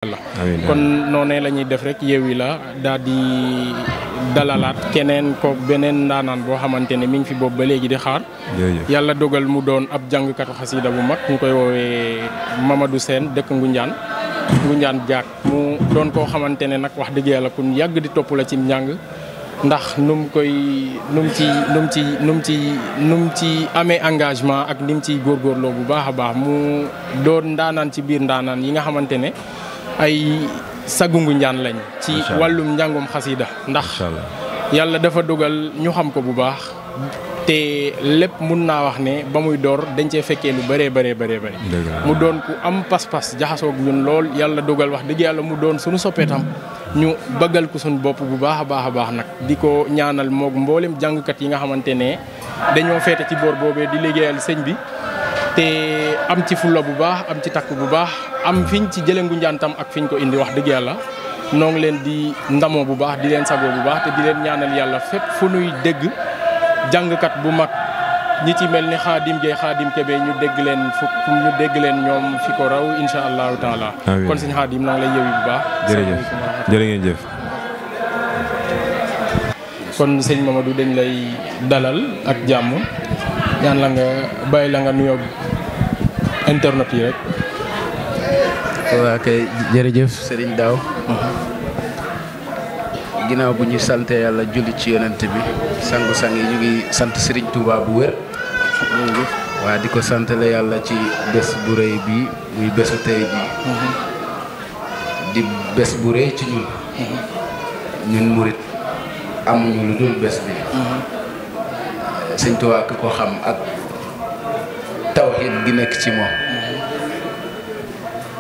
kon noonee la ñuy def rek Yewwi la daal di dalalaat keneen ko beneen ndaanaan boo xamante ne mi ngi fi boobu ba léegi di xaar. yàlla dogal mu doon ab jàngkatu xasida bu mag ñu koy woowee Mamadou Sène dëkk Ngunjaan Jaak mu doon koo xamante ne nag wax dëgg yàlla kun yàgg di topp la ci njàng ndax num ci amee engagement ak ni mu ciy góorgóorloo bu baax a baax mu doon ndaanaan ci biir ndaanaan yi nga xamante ne ay sagu Ngunjaan lañ ci wàllum njàngum xasida ndax yàlla dafa dogal ñu xam ko bu baax te lépp mun naa wax ne ba muy door dañ cee fekkee lu bëree mu doon ku am pas-pas jaxasoog ñun lool yàlla dogal wax dëgg yàlla mu doon suñu soppeetam ñu bëggal ko suñu bopp bu baax a baax nag di ko ñaanal moog mboolem jàngkat yi nga xamante ne dañoo feete ci boor boobee di liggéeyal sëñ bi te am ci fulla bu baax am ci takk bu baax am fiñ ci jële Ngunjaan tam ak fiñ ko indi wax dëgg yàlla noo ngi leen di ndamoo bu baax di leen sagoo bu baax te di leen ñaanal yàlla fépp fu nuy dégg jàngkat bu mag ñi ci mel ni Xaadim Gueye Xaadim Kebe ñu dégg leen ñoom fi ko raw insha allahu taala kon sëñ Xaadim noo ngi lay Yewwi bu baax jërë ngeen jëf kon sëñ Mamadou dañ lay dalal ak jàmm ñaan la nga bàyyi la nga nuyoo internet yi rek. waa kay jërëjëf Serigne Daaw ginnaaw bu ñu sante yàlla julli ci yonent bi sangu-sang yi ñu ngi sant Serigne Touba bu wér waa di ko santale yàlla ci bés bu rëy bi muy bésu tey bi di bés bu rëy ci ñun murit amuñu lu dul bés bi Sëñ Touba ki ko xam ak tawxiid gi nekk ci moom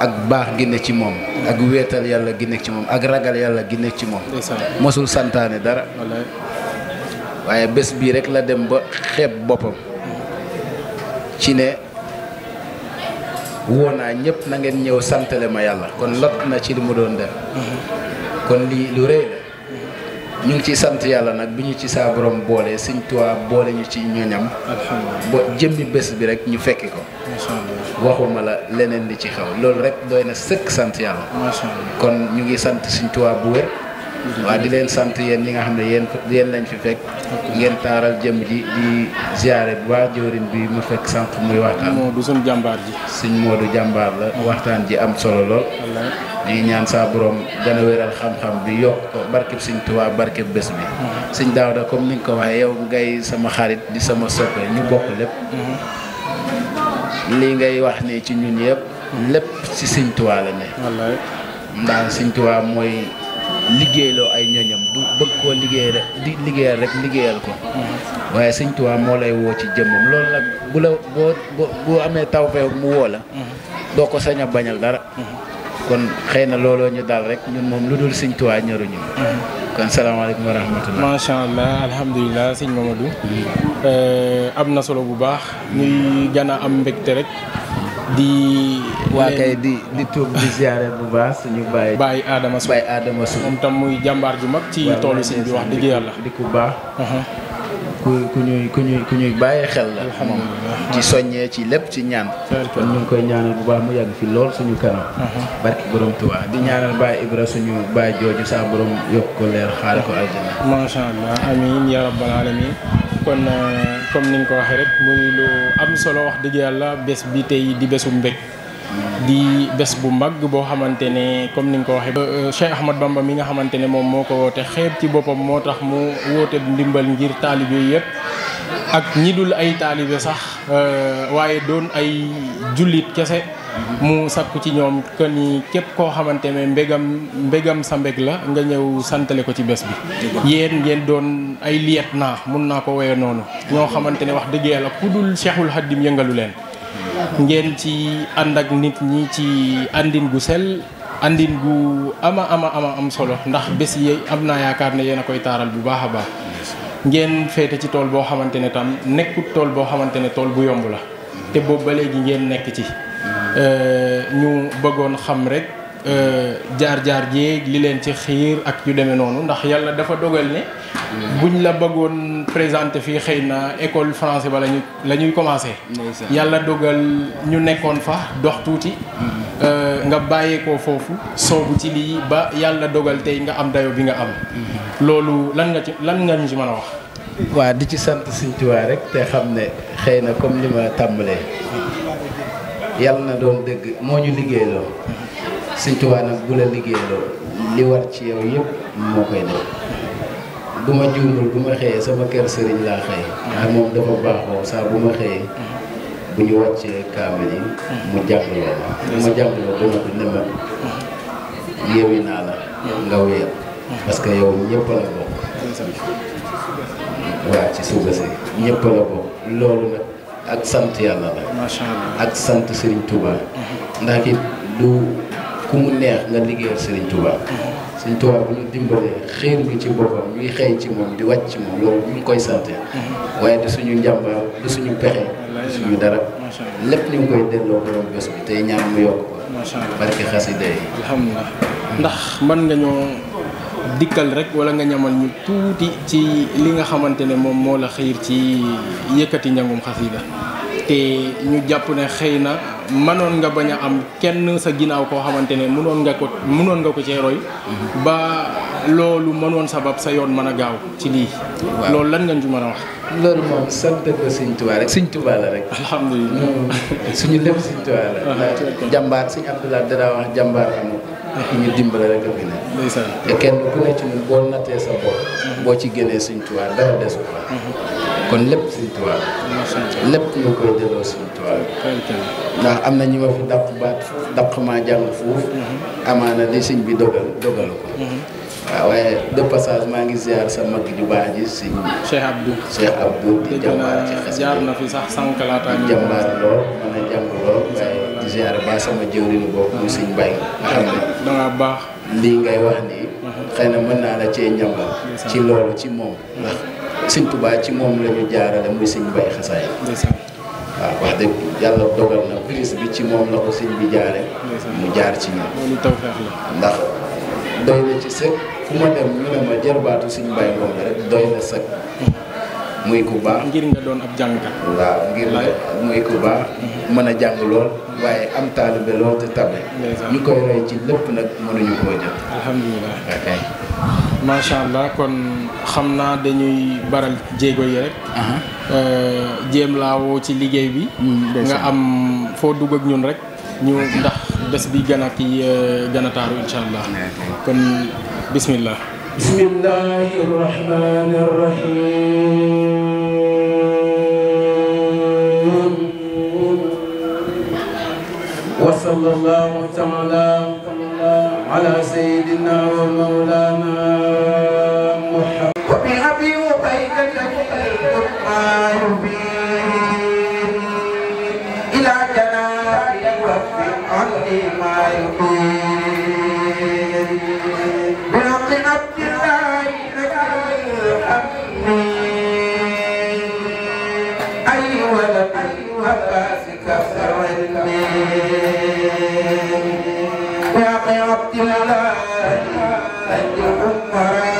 ak baax gi nekk ci moom ak wéetal yàlla gi nekk ci moom ak ragal yàlla gi nekk ci moom mosul santaane dara waaye bés bii rek la dem ba xeeb boppam ci ne woo naa ñëpp na ngeen ñëw santale ma yàlla kon lot na ci li mu doon def kon lii lu rëy la ñu ngi ci sant yàlla nag bi ñu ci saa borom boole Sëñ Tuubaa boole ñu ci ñoñam ba jëmmi bés bi rek ñu fekki ko waxuma la leneen li ci xew loolu rek doy na sëkk sant yàlla kon ñu ngi sant Sëñ Tuubaa bu wér waa di leen sant yéen ñi nga xam ne yéen lañ fi fekk ngeen taaral jëm ji di ziare bu baax jëwriñ bi mu fekk sànq muy waxtaan Modou suñu jàmbaar ji Sëñ Modou jàmbaar la waxtaan ji am solo lool ñu ngi ñaan saa borom gën a wéral xam-xam bi yokk ko barkeb Sëñ Tuubaa barkeb bés bi Sëñ Daawda comme ni nga ko waxee yow ngay sama xarit di sama soppe ñu bokk lépp lii ngay wax ni ci ñun lépp ci Sëñ Tuubaa la ne ndax Sëñ Tuubaa mooy liggéeyloo ay ñoñam du bëgg koo liggéey rek di liggéeyal rek liggéeyal ko waaye Sëñ Tuubaa moo lay woo ci jëmmam loolu nag bu la boo amee tawfeex mu woo la doo ko sañ a bañal dara kon xëy na looloo ñu daal rek ñun moom lu dul Sëñ Tuubaa ñoruñu kon salaamaaleykum wa rahmatullah macha allah alhamdulilah sëñ Mamadou am na solo bu baax ñuy gën a am mbégte rek di waa kay di tuub di ziare bu baax suñu bàyyi Adama Su moom tam muy jàmbaar ju mag ci toolu sëñ bi wax dëgg yàlla di ku baax ku ñuy bàyyi xel la moom ci soññee ci lépp ci ñaan kon ñu ngi koy ñaanal bu baax mu yàgg fi lool suñu kanam barki borom Tuubaa di ñaanal Baye Ibra suñu baay jooju saa borom yokk ko leer xaare ko aljana macha allah amiin ya rabbal alamin kon comme ni nga ko waxee rek muy lu am solo wax dëgg yàlla bés bi tey di bésu mbég di bés bu mag boo xamante ne comme ni nga ko waxee Cheikh Ahmad Bamba mi nga xamante ne moom moo ko woote xeeb ci boppam moo tax mu woote ndimbal ngir taalibe yëpp ak ñi dul ay taalibe sax waaye doon ay jullit kese mu sakku ci ñoom que ni képp koo xamante ne mbégam sa mbég la nga ñëw santale ko ci bés bi yéen ngeen doon ay liyet naa mun naa ko woye noonu ñoo xamante ne wax dëgg yàlla ku dul Cheikhul Khadim yëngalu leen ngeen ci ànd ak nit ñi ci àndin gu sell àndin gu ama am solo ndax bés yi am naa yaakaar ne yéen a koy taaral bu baax a baax ngeen féete ci tool boo xamante ne tam nekkut tool boo xamante ne tool bu yomb la te boobu ba léegi ngeen nekk ci ñu bëggoon xam rek jaar-jaar jéeg li leen ci xiir ak yu demee noonu ndax yàlla dafa dogal ne buñ la bëggoon présenter fii xëy na école français ba la ñuy commencé yàlla dogal ñu nekkoon fa dox tuuti nga bàyyeekoo foofu soobu ci lii ba yàlla dogal tey nga am dayo bi nga am loolu lan nga ñu ci mën a wax. waa di ci sant Sëñ Tuubaa rek te xam ne xëy na comme li ma tàmbalee yàlla na doon dëgg moo ñu liggéeyloo Sëñ Tuubaa nag bu la liggéeyloo li war ci yow yëpp moo koy def bu ma juumul bu ma xëyee sama kër sëriñ laa xëy ndax moom dafa baaxoo saa bu ma xëyee bu ñu wàccee kaamil yi mu jàngloo bu ma jàngloo ba ma ne ma yeewi naa la nga wéer parce que yow ñëpp la bokk waaw ci suba si ñëpp la bokk loolu nag ak sant yàlla la macha allah ak sant Serigne Touba ndax it du ku mu neex nga liggéeyal Serigne Touba Serigne Touba bu ñu dimbalee xéer bi ci boppam ñuy xëy ci moom di wàcc ci moom loolu ñu ngi koy sante waaye du suñu njàmbaar du suñu pexe du suñu dara lépp ñu ngi koy delloo borom bés bi tey ñaan mu yokk ko barke xasida yi alhamdulilah ndax mën nga ñoo dikkal rek wala nga ñamal ñu tuuti ci li nga xamante ne moom moo la xiir ci yëkkati njàngum xasida te ñu jàpp ne xëy na mënoon nga bañ a am kenn sa ginnaaw koo xamante ne mënoon nga ko cee roy ba loolu mënoon sabab sa yoon mën a gaaw ci lii. loolu lan nga ñu mën a wax. loolu moom sant ko Sëñ Tuubaa rek Sëñ Tuubaa la rek. alhamdulilah suñu lépp Sëñ Tuubaa la. jàmbaar Sëñ Abdoulaye danaa wax jàmbaar amul. ñu dimbale rek a fi ne. ndeysaan te kenn ku ne ci ñun boo nattee sa bopp. boo ci génnee Sëñ Tuubaa dara desu ko. kon lépp Sëñ Tuubaa la. lépp ñu koy delloo Sëñ Tuubaa la. ndax am na ñi ma fi dàq baat dàq maa jàng foofu. amaana li sëñ bi dogalu ko. waaw waaye de passage maa ngi ziar sa mag ju baax ji sëñ Cheikh Abdou di jàmbaar ci xes jaar na fi sax sànq laata di jàmbaar lool mën a jàng lool waaye di ziar ba sama jëwriñu boobu muy sëñ Baye nga xam ne danga baax lii ngay wax nii xëy na mën naa la cee ñambal ci loolu ci moom ndax Sëñ Tuubaa ci moom la ñu jaarale muy sëñ Baye xasaay waaw wax dëgg yàlla dogal na prise bi ci moom la ko sëñ bi jaare mu jaar ci ñun ndax doy na ci sëg fu ma dem ñu ne ma jarbaatu Sëñ Baye moom la rek doy na sëg muy ku baax ngir nga doon ab jàngkat waaw ngir muy ku baax mën a jàng lool waaye am taalibe lool te tabe ñu koy roy ci lépp nag mënuñu koo jot alhamdulilah macha allah kon xam naa dañuy baral jéego yi rek jéem laawoo ci liggéey bi nga am foo dugg ak ñun rek ñu ndax bés bi gën a kii gën a taaru insha allah kon bismillah bismillahi rahmani rahim wa sallallahu ta'ala ala sayyidina wa mawlana muhammad wa bi abi wa baykata ila janabi wa fi anni ma yuqin bi abdillahi ay walad abbasika farni bi abdillahi umara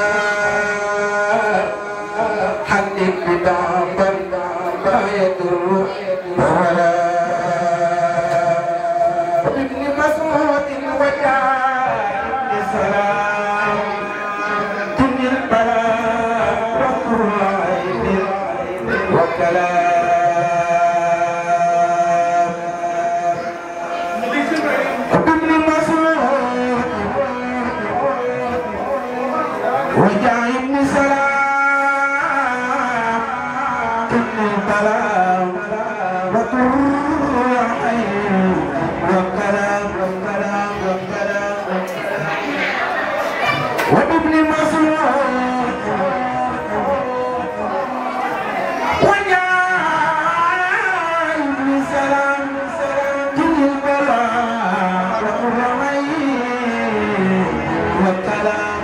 حنك بدعبا لا يضر ولا ابن مسعود وجاء بسلام دنيا البلاء وقر العين وكلام ابن مسعود وجاء بسلام وابن مسعود وجاء ابن سلام كل البلاء والرمي والكلام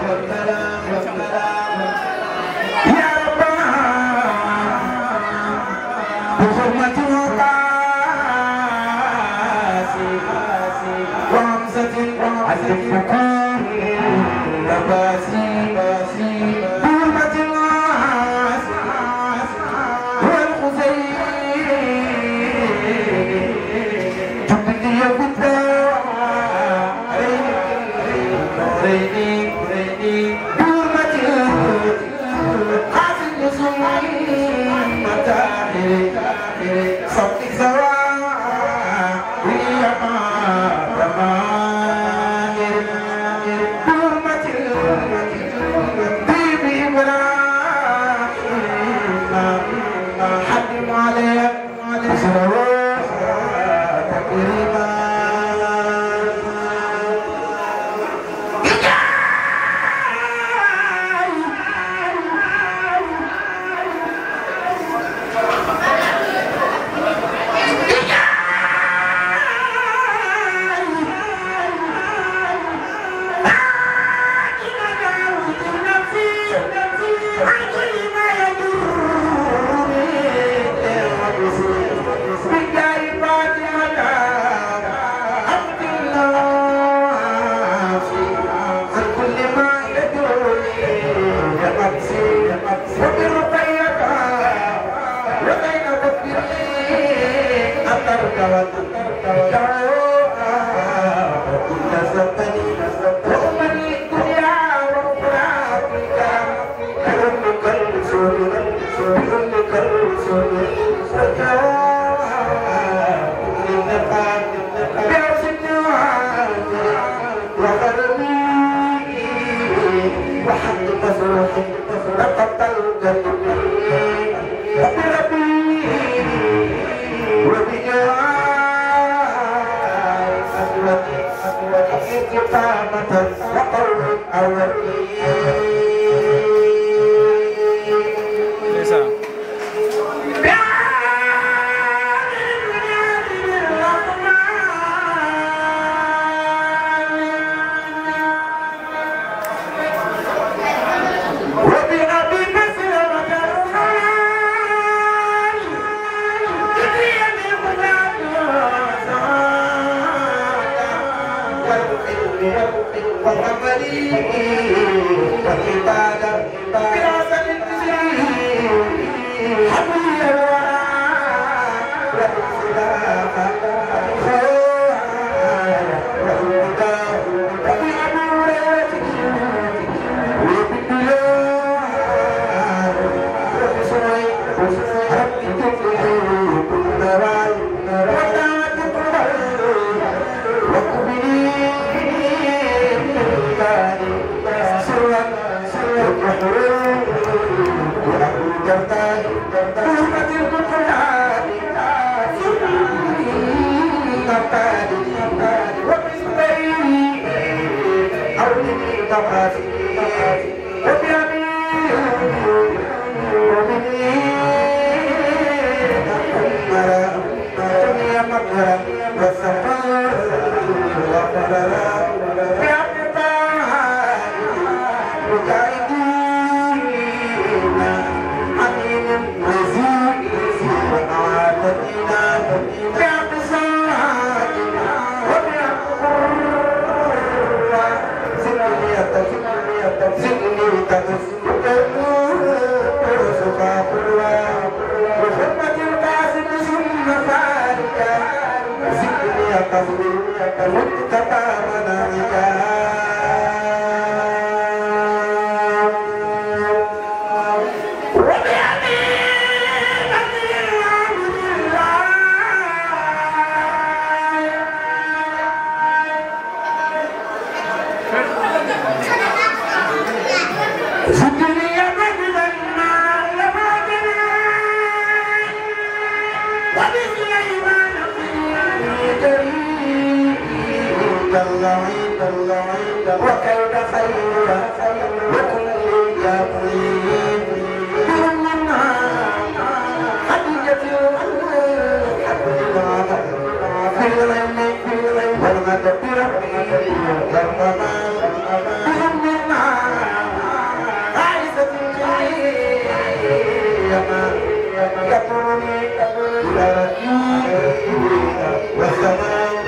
والسماء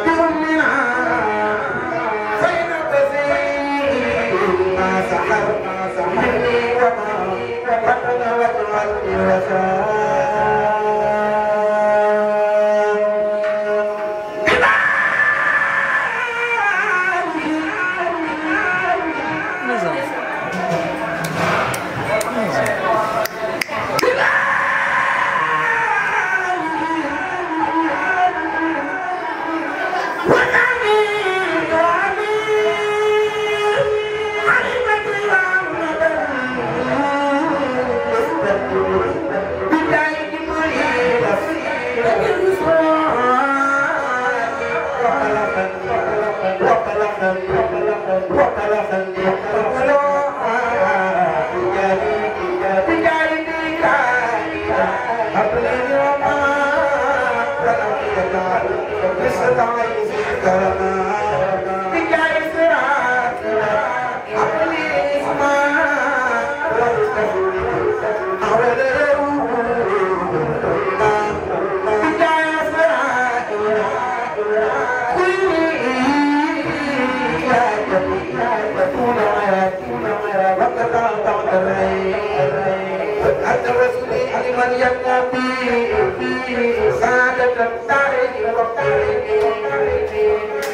بأمنا فإن البزير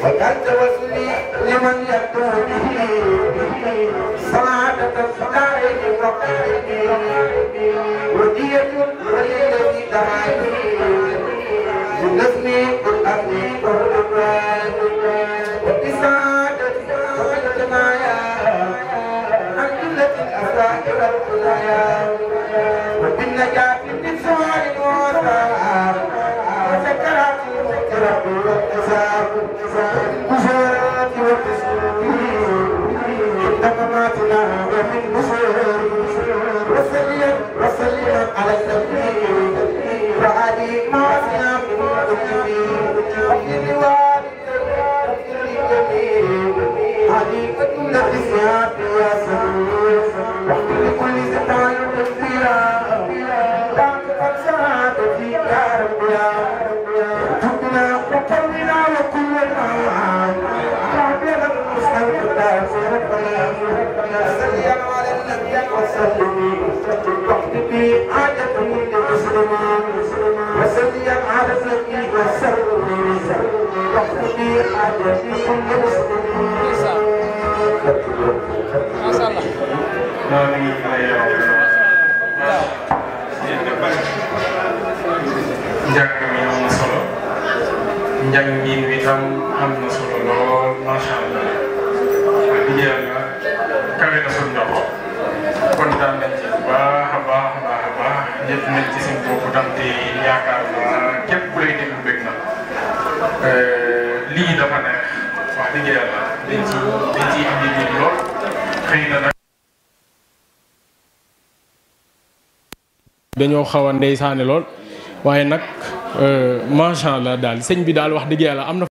وكانت وسلي لمن يدعو به سعادة الدارين ودية وللذي دعاني بنظمي بالأمن والأمان وبسعادة الجنايا عن جلة الأفراح والكنايا وبالنجاة من سؤال وعذاب وسكرات المكترب والنزاب والبشرات والتسليم ماتنا ومن بشر وسلم على النبي وعلي ما فينا من كل عليك كل الثياب يا سيد لكل زمان تكفيرا بعد قد سعاد فيك يا رب يا ربنا وقلنا وكلنا ربنا المستقبل صلي على النبي وسلم واقضي حاجة كل مسلم وسلم على النبي وسلم واقضي حاجة كل مسلم njàng mi am na solo njàngin wi tam am na solo lool macha allah di yàlla kawe na suñu ndox kontaan nañ ci bu baax a baax a baax a baax yëpp nañ ci seen bopp tam te yaakaar naa képp ku lay déglu bëgg na lii dafa neex wax dëgg yàlla dañ ciy am yëg lool xëy na nag dañoo xaw a ndeysaane lool waaye nag macha allah daal sëñ bi daal wax dëgg yàlla am na